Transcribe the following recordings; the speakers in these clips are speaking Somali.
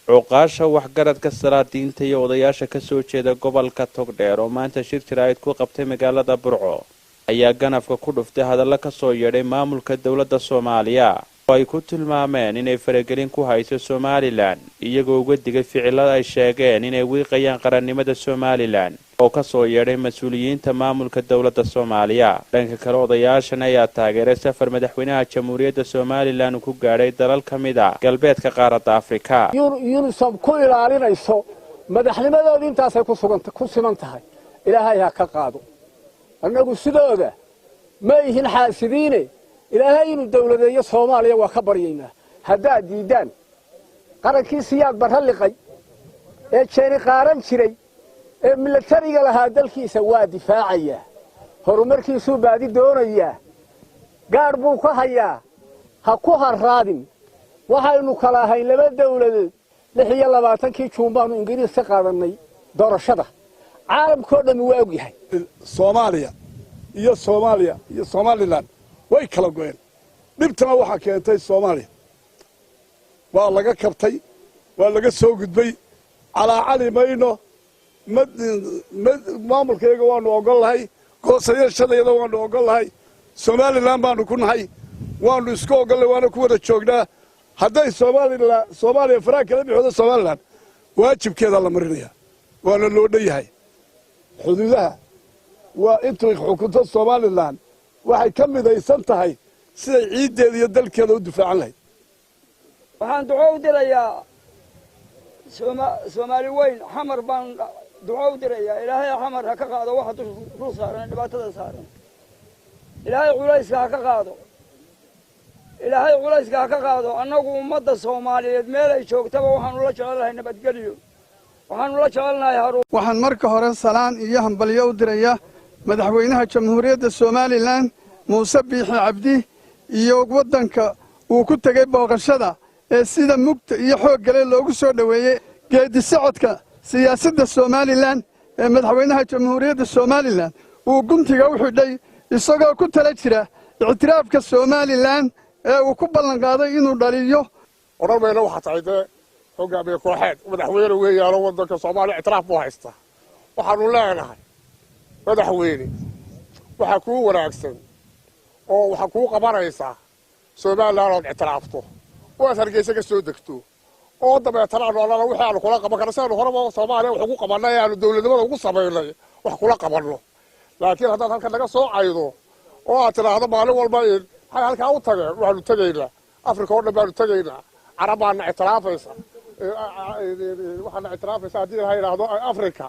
Cuqaasha, waxgaradka, salaadiinta iyo odayaasha kasoo jeeda gobolka Togdheer oo maanta shir jaraa'id ku qabtay magaalada Burco ayaa ganafka ku dhuftay hadallo kasoo yeedhay maamulka dowladda Soomaaliya oo ay ku tilmaameen inay faragelin ku hayso Somalilan, iyagoo uga digay ficilada ay sheegeen inay wiiqayaan qarannimada Somalilan oo kasoo yeedhay mas-uuliyiinta maamulka dowladda Soomaaliya. Dhanka kale, odayaashan ayaa taageeray safar madaxweynaha Jamhuuriyadda Somalilan uu ku gaadhay dalal ka mid a galbeedka qaaradda Afrika. UNISOM ku ilaalinayso madaxnimadoodii intaasay ku siman tahay. Ilaahay ha ka qaado. Annagu sidooda ma ihin xaasidiine. Ilaahay inuu dowladeeyo Soomaaliya waa ka baryaynaa. Haddaad diiddaan qarankii Siyaad Barre liqay ee jeeni qaaran jiray ee milatariga lahaa, dalkiisa waa difaacayaa, horumarkiisuu baadi doonayaa, gaadh buu ka hayaa. Ha ku harraadin. Waxaynu kala ahayn laba dowladood. 26-kii Juun baanu Ingiriis ka qaadannay doorashada. Caalamkao dhammi waa og yahay. Soomaaliya iyo Soomaaliya iyo Somalilan way kala go'een. Dhibtana waxaa keentay Soomaaliya. Waa laga kabtay, waa laga soo gudbay. Calaacali mayno. Maamulkayaga waanu ogol lahay, goosayashadayada waanu ogol lahay, Somalilan baanu ku nahay, waanu isku ogollay, waana ku wada joognaa. Hadday Soomaalila Soomaaliya faraha kala bixoodo, Somalilan waajibkeedaa la marinaya, waana loo dhan yahay. Xuduudaha waa intuu xukunto Somalilan waxay ka midaysan tahay siday ciiddeeda iyo dalkeeda u difaacan lahayd. Waxaan duco u dirayaa Soomaali weyn. Xamar baan duco u dirayaa. Ilaahay Xamar ha ka qaado waxa dul saaran, dhibaatada saaran. Ilaahay culayska ha ka qaado, Ilaahay culayska ha ka qaado. Annagu ummadda Soomaaliyeed meel ay joogtaba waxaanu la jecelnahay nabadgelyo, waxaanu la jecelnahay haru. Waxaan marka hore salaan iyo hambalyo u dirayaa madaxweynaha Jamhuuriyadda Somalilan, Muuse Biixi Cabdi, iyo waddanka uu ku tegey booqashada ee sida mugta iyo xooggale loogu soo dhoweeyey. Geeddi socodka siyaasadda Somalilan ee madaxweynaha Jamhuuriyadda Somalilan uu guntiga u xidhay, isagoo ku tala jira ictiraafka Somalilan ee uu ku ballanqaaday inuu dhaliyo. Odhan mayno waxaa tahay dee hogaamiye kooxeed. Madaxweyne weeyaano, waddanka Soomaaliya ictiraaf buu haystaa. Waxaanu leenahay, madaxweyne, waxaa kuu wanaagsan oo waxaa kuu qabanaysaa Somalilan ood ictiraafto oo aad Hargeysa ka soo degto, oo dabeetana aanu allana wixii aanu kula qaban karno, si aanu horeba Soomaaliya wax ugu qabannay ee aanu dowladnimada ugu samaynay, wax kula qabanno. Laakiin haddaad halkan naga soo caydo oo aad tidhaahdo maalin walba maxay halkaa u tageen, waxaanu tegaynaa Afrika oo dhan baanu tegaynaa. Carab baana ictiraafaysa, waxaana ictiraafaysa haddii la yidhaahdo Afrika.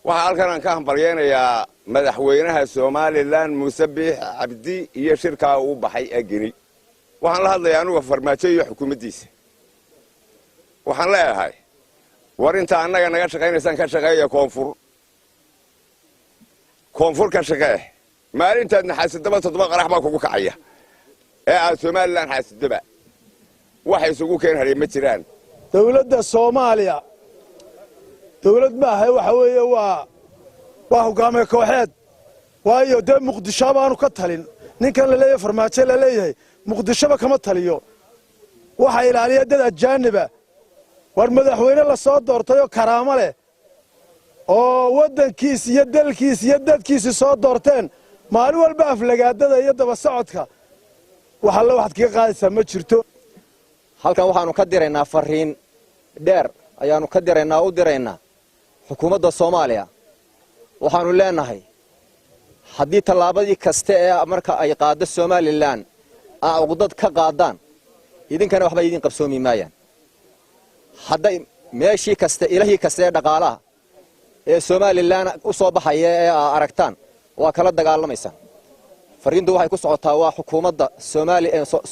Waxaa halkan aan ka hambalyaynayaa madaxweynaha Somalilan, Muuse Biix Cabdi, iyo shirkaa uu baxay ee Geni. Waxaan la hadlayaa anuga Farmaajo iyo xukuumaddiisa. Waxaan leeyahay, war inta annaga naga shaqaynaysaan ka shaqeeya koonfur, koonfur ka shaqee. Maalintaadna xaasidaba toddoba qarax baa kugu kacaya ee aad Somalilan xaasidaba. Waxa isugu keen hadhay ma jiraan. Dawladda Soomaaliya dawlad maaha, waxa weeye waa hogaamiye kooxeed. Waayo dee Muqdisho baanu ka talin. Ninkan la leeyahay Farmaajo la leeyahay Muqdishoba kama taliyo, waxaa ilaaliya dad ajaaniba. War madaxweyne la soo doortay oo karaamo leh oo waddankiis iyo dalkiis iyo dadkiisi soo doorteen, maalin walba aflagaadada iyo daba socodka wax alle waxaad kaga qaadaysaa ma jirto. Halkan waxaannu ka diraynaa farriin dheer ayaannu ka diraynaa, u diraynaa xukuumadda Soomaaliya. Waxaannu leenahay, haddii tallaabadii kasta ee marka ay qaaddo Somalilan aa uqdad ka qaadaan, idinkana waxba idiin qabsoomi maayaan. Hadday meeshii kasta, ilahii kasta ee dhaqaalaha ee Somalilan u soo baxaya ee aa aragtaan, waa kala dagaalamaysaan. Farriintu waxay ku socotaa waa xukuumadda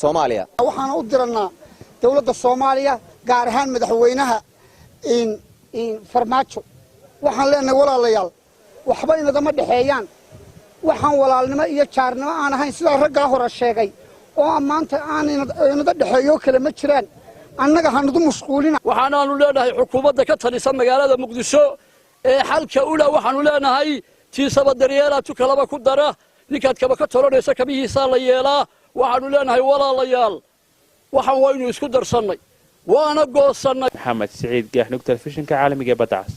Soomaaliya. Waxaana u dirannaa dowladda Soomaaliya, gaar ahaan madaxweynaha Farmaajo. Waxaan leenahay, walaalayaal, waxba inagama dhexeeyaan, waxaan walaalnimo iyo jaarnimo aan ahayn, sidaa raggaa hore sheegay, oo maanta aan inaga dhexeeyo kale ma jiraan. Annaga hanugu mashquulina. Waxaanaanu leenahay xukuumadda ka talisa magaalada Muqdisho ee xalka ula, waxaanu leenahay, tiisaba daryeelaa tu kalaba ku dara. Ninkaad kaba ka tolanaysa kabihiisaa la yeelaa. Waxaanu leenahay, walaalayaal, waxaan waynu isku darsannay. Waana goosannay. Maxamed Siciid Gaaxnug, telefishinka caalamiga ee Badda Cas.